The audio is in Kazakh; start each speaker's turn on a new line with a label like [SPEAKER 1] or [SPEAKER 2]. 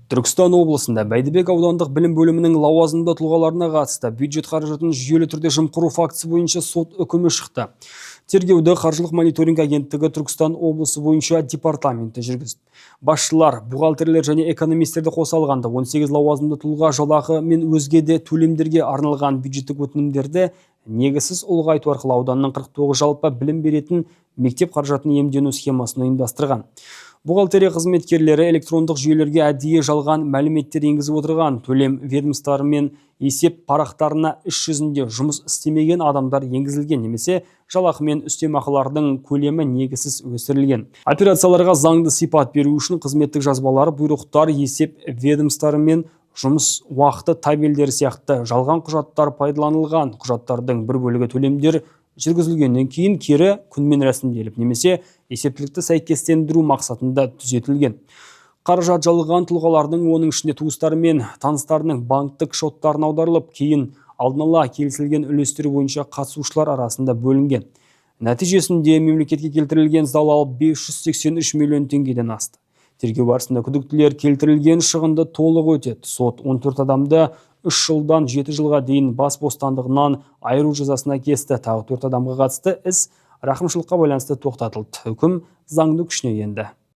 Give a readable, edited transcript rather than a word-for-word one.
[SPEAKER 1] Түркістан облысында Бәйдібек аудандық білім бөлімінің лауазымды тұлғаларына қатысты бюджет қаражатын жүйелі түрде жымқыру фактісі бойынша сот үкімі шықты. Тергеуді Қаржылық мониторинг агенттігі Түркістан облысы бойынша департаменті жүргізді. Басшылар, бухгалтерлер және экономистерді қоса алғанда 18 лауазымды тұлға жалақы мен өзге де төлемдерге арналған бюджеттік өтінімдерді негізсіз ұлғайту арқылы ауданның 49 жалпы білім беретін мектеп қаражатын иемдену схемасын ұйымдастырған. Бухгалтерия қызметкерлері электрондық жүйелерге әдейі жалған мәліметтер енгізіп отырған. Төлем ведомстволары мен есеп парақтарына іс жүзінде жұмыс істемеген адамдар енгізілген немесе жалақы мен үстемақылардың көлемі негізсіз өсірілген. Операцияларға заңды сипат беру үшін қызметтік жазбалар, бұйрықтар, есеп ведомстволары мен жұмыс уақыты табельдері сияқты жалған құжаттар пайдаланылған. Құжаттардың бір бөлігі төлемдер жүргізілгеннен кейін кері құнмен рәсімделіп немесе есептілікті сәйкестендіру мақсатында түзетілген. Қаражат жалған тұлғалардың, оның ішінде туыстары мен таныстарының банктік шоттарына аударылып, кейін алдын ала келісілген үлестер бойынша қатысушылар арасында бөлінген. Нәтижесінде мемлекетке келтірілген залал 583 миллион теңгеден асты. Тергеу барысында күдіктілер келтірілген шығынды толық өтеді. Сот 14 адамды 3 жылдан 7 жылға дейін бас бостандығынан айыру жазасына кесті. Тағы 4 адамға қатысты іс рақымшылыққа байланысты тоқтатылды. Үкім заңды күшіне енді.